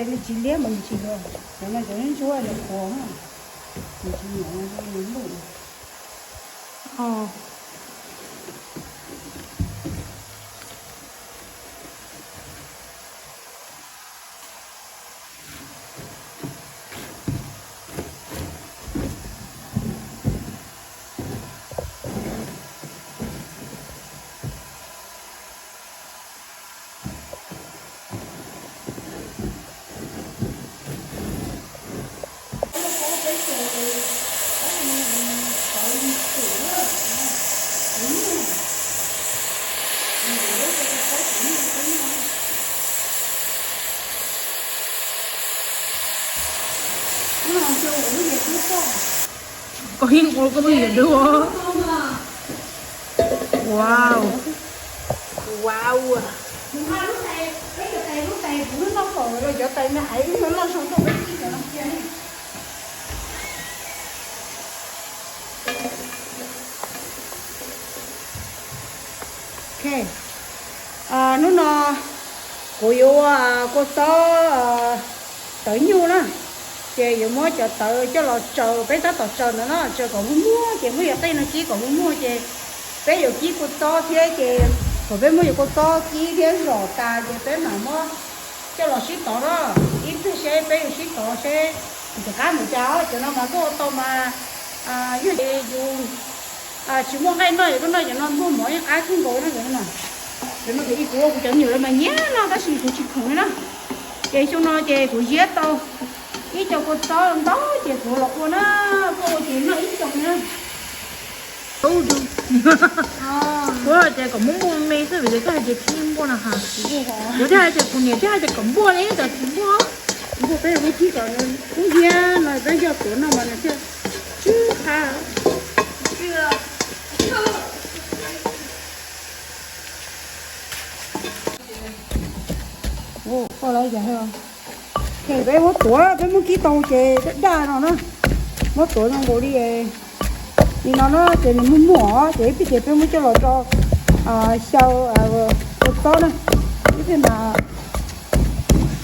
Nws tsis liab mas nws tsis luag, cov no cov ntsuab nws qhuav, nws tsis nyuam nws lwj. Koj yeej ua koj pheej yuav dua. Wow. Wow. Ok, hnub no kuv yuav ua kua txob tawv nyuj na, ces yuav muab cov tawv coj los tsaws, peb tab tom tsaws ntawd na, tsaws kom muag muag ces muab yog qej no kib kom muag muag ces peb yuav kib kua txob thiab ces thaum peb muab yog kua txob kib thiab zom tas ces peb mam muab coj los sib tov na. Ib pliag seb peb yuav sib tov seb nws rov qab mus cas, cov no mas luaj tau mas yog ces yus tsis muaj nqaij noj, yog koj noj cov no ntuag mov yeej qab kawg nkaus na. Cov no, cov no kuv ua kuv cov me nyuam lawv mas nyiam noj tab sis kuv tsis khoom li na. Ces xyoo no ces kuv ziab tau ib co kua txob ntau ces kuv los ua na, kuv ua ces noj ib co na. Ua ces kom muaj npua me xwb vim tias koj hais tias tsis muaj npua no ha. Kuv thiaj hais tias kuv niam thiaj hais tias kom npua ne, tab sis tsis muaj. Npua peb muab kib kom nws kub hiab no peb coj tuav noj mas nws thiaj tsw qab. Koj lawv cas, peb muab tuav, peb muab kib tau ces daj daj no na. Muab tuav zoo nkaus li, li no na ces nws muag muag ces ib pliag ces peb muab coj los rau xyaw kua txob na. Ib pliag mas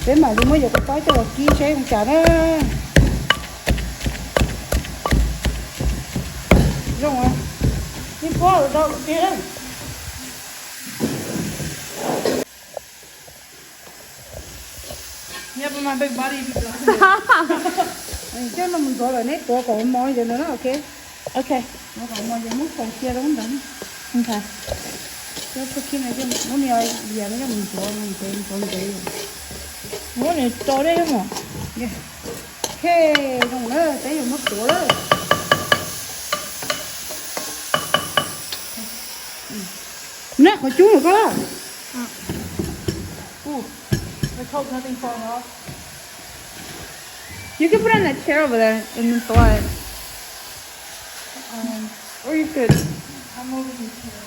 peb mam li muab yog kua txob coj los kib seb zoo cas na. Zoo, yeej puab rau tiag. Coj no mus ntxuav lawm neb tuav kom mos li ntawd na, ok. Ok. Kom mos ces muab faus cia rau ntawd. Coj txoj khib no, muab lias no coj mus ntxuav, ntxuav ntev. Muab nws rau dej mos. Ok, zoo na, peb yuav muab tuav lawm. Neb qhov cub lawm koj. You can put on that chair over there and then throw it. Um, or you could. I'm moving the chair.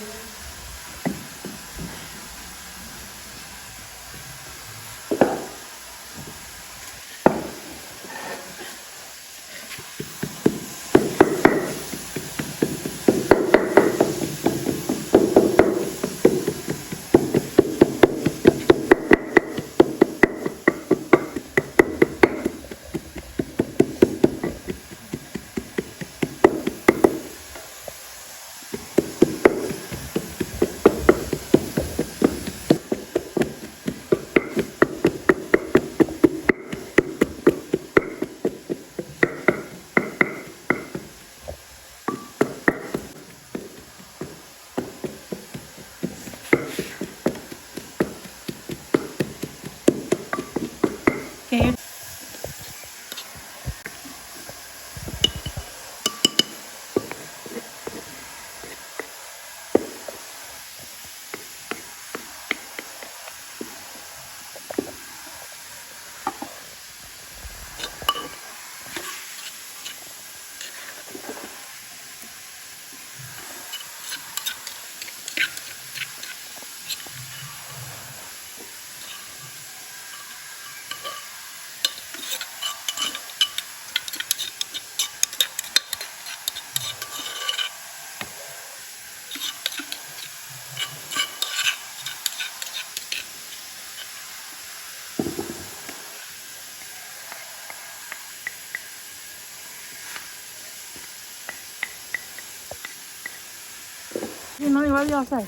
Why we outside?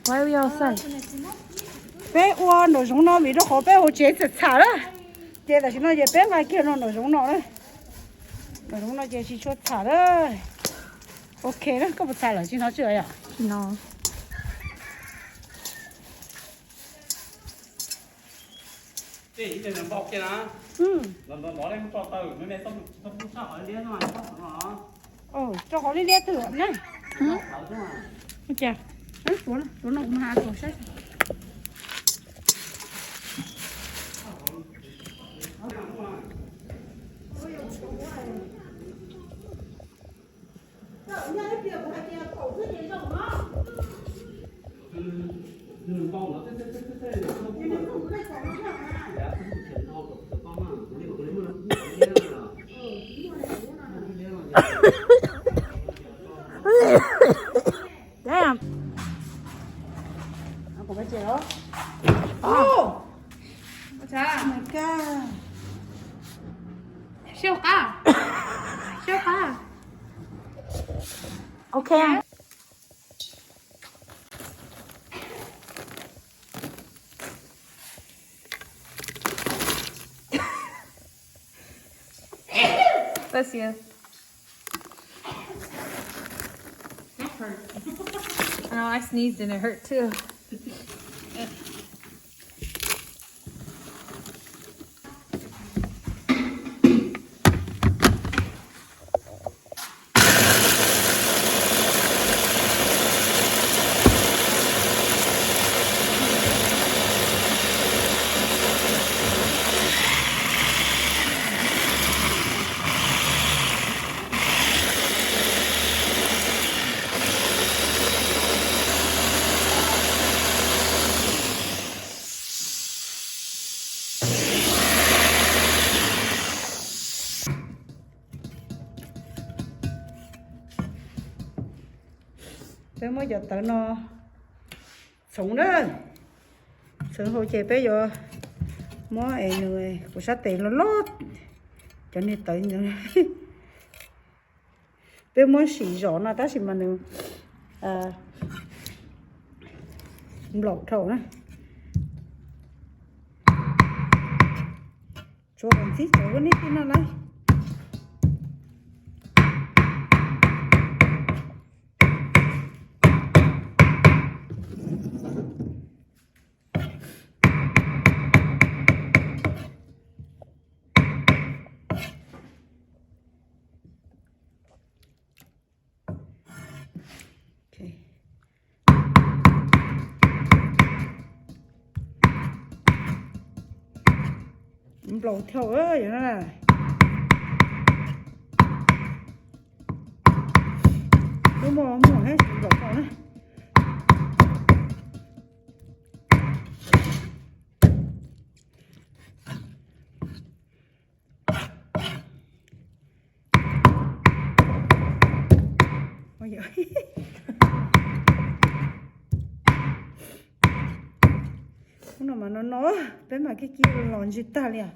Why we outside? Peb ua nraum zoov no vim rau qhov peb hauv tsev txawm txham lawm. Ces tam sim no ces peb nqa kiag no nraum zoov no na. Nraum zoov no ces tsis tshua txham lawm. Ok na, koj puas txham lawm? Tsis hnov tsi yom? Tsis hnov. Rau qhov liab liab twg na. Tuav no kuv mas has tuav saib. Damn. Ua cas? Siab qab. Siab qab. Ok. Bless you. That hurt. I know, I sneezed and it hurt too. Peb muab cov tawv no txhoov na. Txhoov hauv ces peb yuav muab es nws kuv sab tes loj loj, cov niag tawv ntawd. Peb muab sim zom no tab sis mas nws nplaum dhau na. Tsuav kom ntxhib cov ua nej tij no lawm. Nplaum thiab yom. Lub muag muag thiab tsis nplaum thiab na. Hnub no mas no no, peb mas kib kib los ntsig tag li os.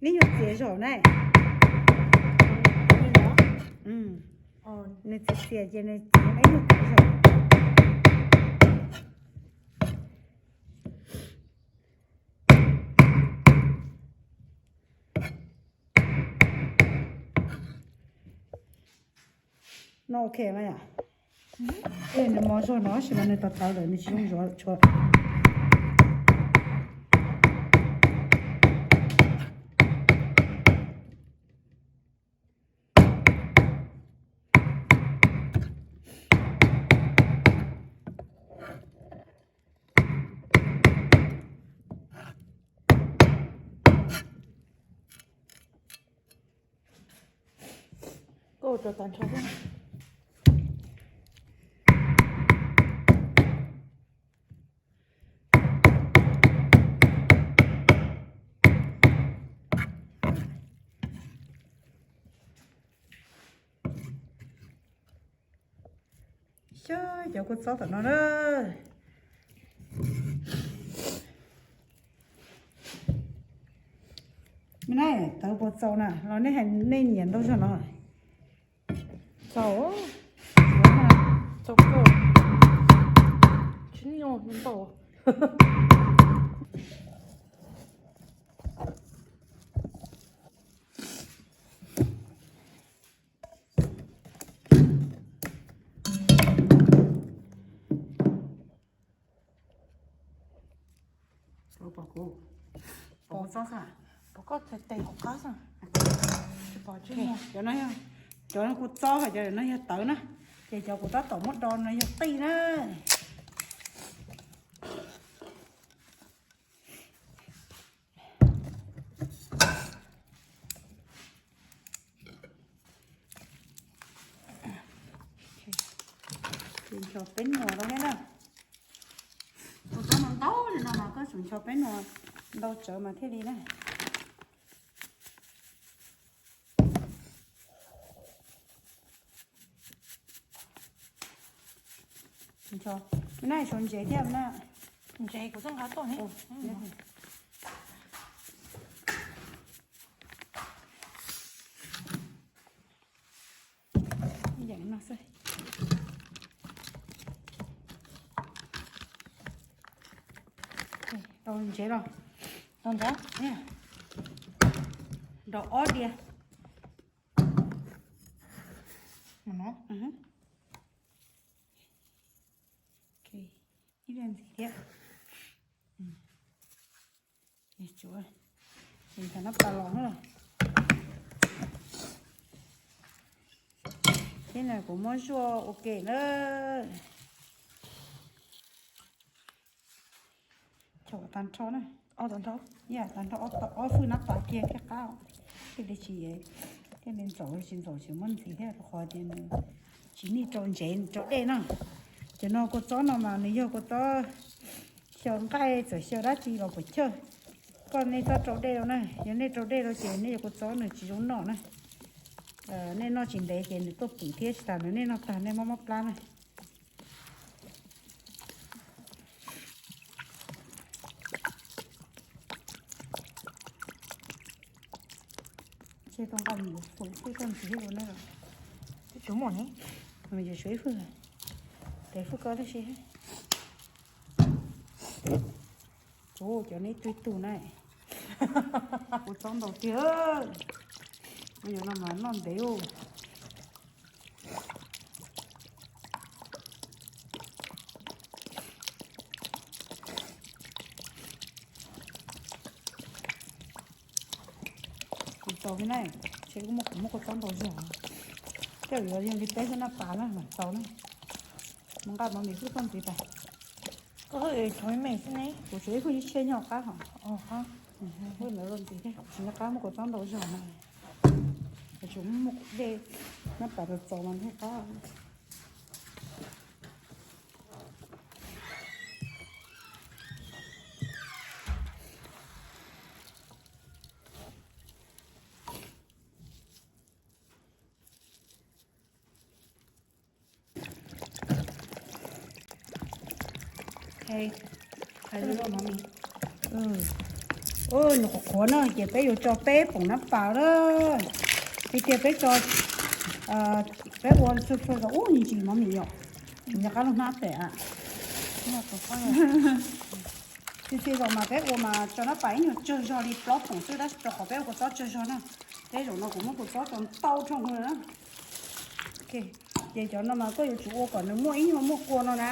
Neb nyuag txiav zaum na. Nws txias txias ces nws txiav ib nyuag txiav zaum. No ok mas yom. Tej nws mos zog no tab sis mas nws tawv tawv lawm nws tsis zoo zuav tshuav. Koj ua rau tag nrho xwb. Xyov cov kua txob tom no na. Nab, tawv puas txaus na los nej hais nej nyiam ntau zog no? Txaus, txaus, tsis nyuaj ntau. Pom kuv, pom kuv txob xwb. Pom koj tes tes hauv qab xwb. Cov no, cov kuv txob hos cov no yog tawv na, ces cov kuv tab tom muab do no yog qij na. Ncho peb nuas rau thiab na. Kuv txob no ntau li no mas koj tsum ncho peb nuas ntau tsawv mas thiaj li na. Ncho, nab, suav ntsev thiab na. Ntsev kuv txoj nqa tuaj ne. Ib yam no xwb. Rau ntsev los, rau ntsev, rau ob diav. Ib diav ntxiv thiab. Tsuav, tsuav nab pas los na. Thiab na kuv muab zuaj ua ke na. Tag nrho na, tag nrho, yam tag nrho ob fwj nab pas kiag thiaj qab, thiaj li tsis, thiaj li ntxaus tsis ntxaus tsis muab ntxiv thiab rau qhov tias nws tsis nij rau ntsev rau dej na. Cov no kua txob no mas nws yog kua txob xyaw nqaij txawm xyaw dab tsi los puas chawj. Koj nej txhob rau dej rau na, yog nej rau dej rau ces nej yog kua txob nws tsis zoo noj na. Nej noj tsis ntev ces nws tuaj pwm thiab tsis tas nws nej noj tag nej mob mob plab na. Tseg tau nqa mus yuav fwj koj ntxiv thiab ua ne los. Twb tsuav muaj ne. Mus yuav tshuav ib fwj, tes fwj koj tib si. Ua cov neb tub tug na. Kuv txob ntau tiag. Ua yog no mas noj ntev ua. Kuv txaus li na, ces kuv muab kuv muab kua txob ntau zog. Tej zaum yog li peb xwb nab pas na mam txaus na. Mus nqa mov mis xwb koj ntxiv tas. Koj hwj tau me xwb ne. Kuv tshuav ib fwj ib tsheb nyob qab hos. Ntxiv thiab kuv tsis nyob qab muab kua txob ntau zog na. Kuv tshuav muab dej nab pas txaus txaus mas thiaj qab. Nws qhuav qhuav no ces peb yuav tso peb poom nab pas na. Tiag tiag peb tso, peb ua txhua txhua zaus ub ntsis mov mis yom, nws rov qab los hnab pem. Txhua txhua zaus mas peb ua mas tso nab pas ib nyuag tsawg zog li plaub poom xwb tab sis rau qhov peb ua kua txob tsawg zog na. Peb zaum no kuv muab kua txob tso ntau dhau na. Ces cov no mas koj yuav tsum ua kom nws muaj ib nyuag muaj kua no na,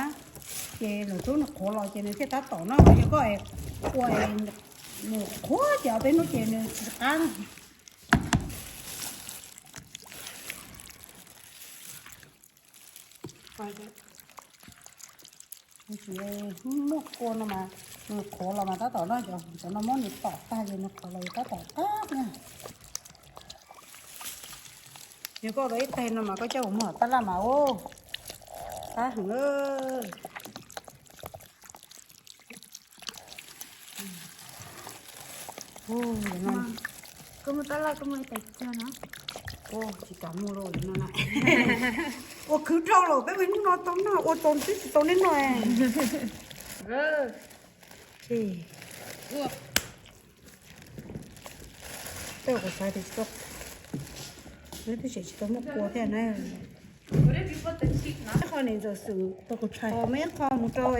ces lwm hnub nws qhuav los ces nws thiaj tab tom no. Yog koj ua nws qhuav ces ob peb hnub ces nws tsis qab na. Nws tsis muaj kua no mas, nws qhuav los mas tab tom no, cov no muab nws tom tag ces nws qhuav los tab tom qab na. Yog koj ua ib teg no mas koj coj mus muag tab laj mas ua qab heev. Koj muaj tab laj koj muaj ib tais cog no. Tsis kam muag li no na. Ua khwv dhau lawm peb ua hnub no tau noj ua tau twb tsis tau neb noj. Ua, ua, Tej kuv xav tias tsis tau, lub twb tseem tsis tau muab kua thiab na. Qhov niam ntxawm xwm, muab ib qho mus rau,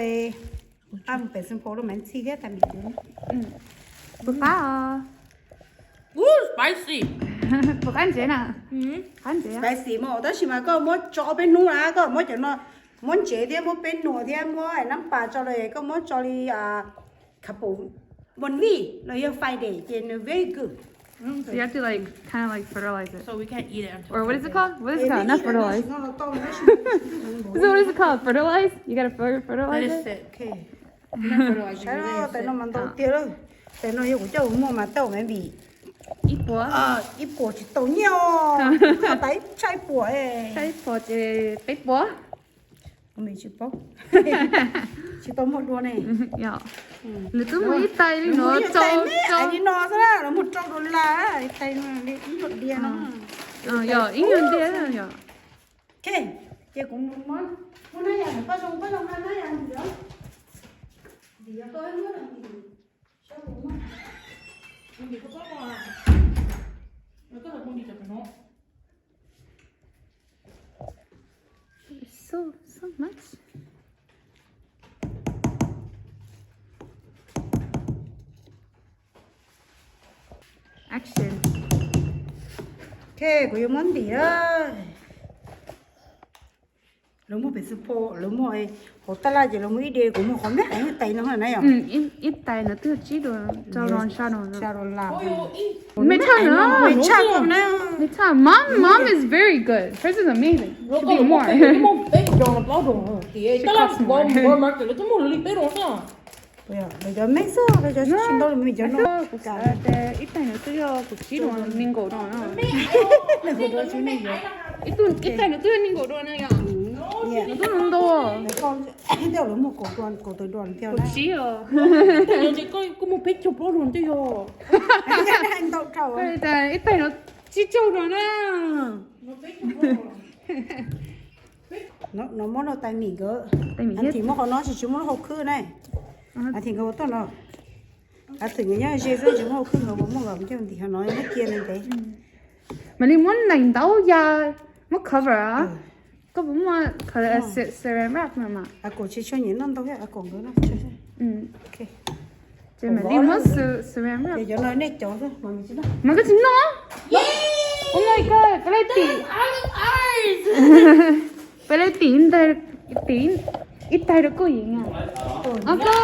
qab mus pem xeev phaum rau Maiv Ntxhi thiab tas mim. Puas qab os? Puas qab ntsev na? Qab ntsev. Spicy mas tab sis mas koj muab tso peb hnub na, koj muab cov no, muab ntsev thiab muab peb nuam thiab muab nab pas tso los koj muab tso li couple one week los yog five days ces nws very good. So you have to like kind of like fertilize it. So we can't eat it until Or what is it called? What is it called? Not fertilize. So what is it called? Fertilize? You gotta fer- fertilize it? Tais no mas ntau tiag lawm. Tais no yog kuv coj mus muag mas tau maybe ib puas, ib puas tsis tau nyiaj os. Kuv tas ib tshaj ib puas, tshaj ib puas ces peb puas. Kuv tsis paub, tsis tau muag dua ne. Nws twb muag ib tais li no, ib tais li no xwb, lawv muag rau dollar, ib tais li ib nyuag diav no. Yog ib nyuag diav yog. Ces kuv muab nab yas, pab zoo, pab zoo nab yas ntxiv. Ntxiv yog koj muab ntxiv, saib kuv muab ntxiv koj pab muab, koj muab ntxiv cov no. So, so much. Action. Ok, kuv yuav muab ntim na. Lawv muag pem xwb pho, lawv muag hauv tab laj ces lawv muag ib de, kuv muag qhov me me tais no na yom. Ib tais no twb tsib dollar, rau los sa no. Sa dollar. Me tshaj no, me tshaj no. Me tshaj, mom, mom is very good. Hers is amazing. Should be more. She cooks more. Lawv cov me xwb, lawv cov tsis ntau, lawv cov no. Ib tais no twb yog kaum tsib dollar, nees nkaum dollar na. Ib tais no twb yog nees nkaum dollar na yom. Nws twb ntau. Tej lawv muag kaum dollar, kaum tawm dollar thiab. Kaum tsib os. Koj muag peb caug plaub dollar twb yog ntau dhau. Ib tais no tsib caug dollar na. No muab rau tais mim nkawd. Tais mim thiab. Muab qhov no tsis, tsis muab lub hauv khwb ne. Tais nkawd ua tuaj no. Tais nkawd nyob ze xwb, tsis muab hauv khwb, nkawd puas muaj nkawd coj ntim qhov no muab cia ntev ntev. Mam li muab nees ntaub ya, muab cover. Koj puas muaj cover, saran wrap no mas? A kaum tsis tshua nyiam noj ntau thiab, a kaum nkawd noj. Ces mam li muab saran wrap. Cov no nej cov xwb, mas koj tsis noj. Oh my god, peb laij tim, peb laij tim, tim ib tais rau koj yeej. A koj,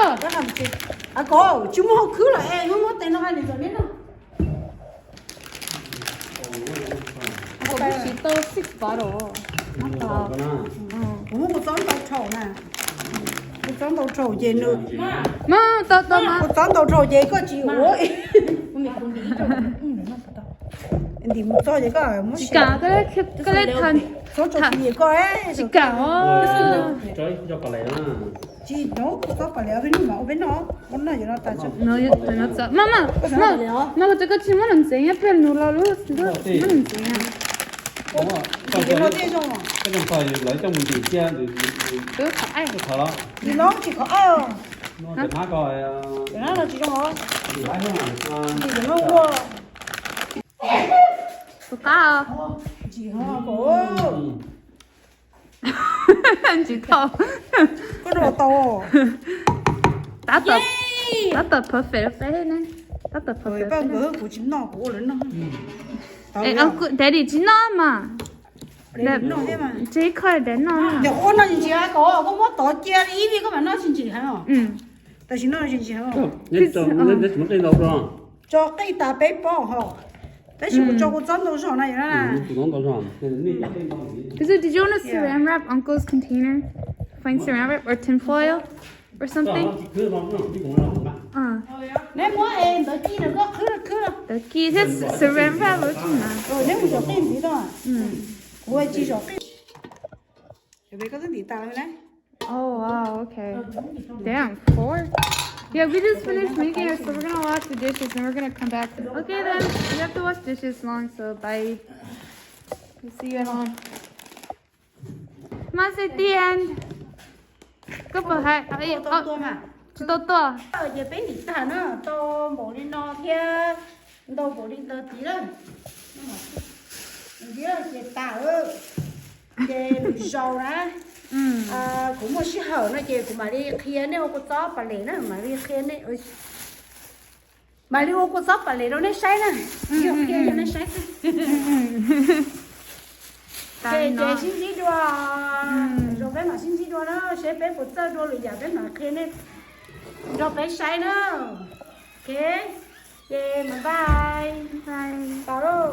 a koj tsis muab hauv khwb los es muab muab tes no hais li ntawd ne no. Kuv tsis tau six bottle. Kuv muab kuv txob ntau dhau na. Kuv txob ntau dhau ces nws, kuv txob ntau dhau ces koj tsis ua. Ntim mus txog ces koj muab tsis kam, koj lej txob tso tis koj. Tsis kam os. Tsis, no kuv txob pam lias peb noj mas ua peb noj, ua noj yuav no tas tso. Maj maj, no kuv cov koj tsis muab los ntxeev, peb nus los lub muab los ntxeev. Ntim no thiaj zoo. Ntim no tsis qhov aib os. Ntim no tsis zoo os. Ntim no ua. Tus qab os. Ntim no. Ntsis tau. Koj noj tau. Tab tom, tab tom perfect peb ne. Tab tom perfect. Kuv tsis noj, kuv ua lawv noj. Daddy tsis noj mas. Noj thiab mas. Tsis kho daddy noj. Yog ua no ntsis ntsis kom koj muab tov cia li ib vij koj mam noj tsis ntsis heev os. Tam sim no ntsis ntsis heev os. Tso qij tas peb pob ho. Tab sis kuv tso kuv txob ntau zog na yom na. Kws did you want a saran wrap, uncle's container? Find saran wrap or tin foil or something? Neb muab es ntawd ci rau koj qhwb qhwb. Ntawd ci thiab saran wrap lawm tsis mas. Neb mus zom qij ntxiv tau. Kuv tsis zom qij. Koj twb ntim tas lawm na. Oh, wow, okay. Damn, four? Yeah, we just finished making it, so we're gonna wash the dishes and we're gonna come back. Okay then, we have to wash dishes long, so bye. We'll see you at home. Mas xij tiag. Koj puas hais? Tsis tau tuaj. Ces peb ntim tag na, tau npaum li no thiab. Ntau npaum li ntawd tid na. Ntiab ces tas, ces lwm zaus na, kuv muaj sij hawm no ces kuv mam li qhia nej ua kua txob pas les na, mam li qhia nej, mam li ua kua txob pas les rau nej saib na. Yog qhia yog nej saib. Ces ces sib ntsib dua, zoo peb mam sib ntsib dua na, seb peb puas txawj dua lwm yam peb mam qhia nej, nrog peb saib na. Ok, ces mas bye. Tau lauj.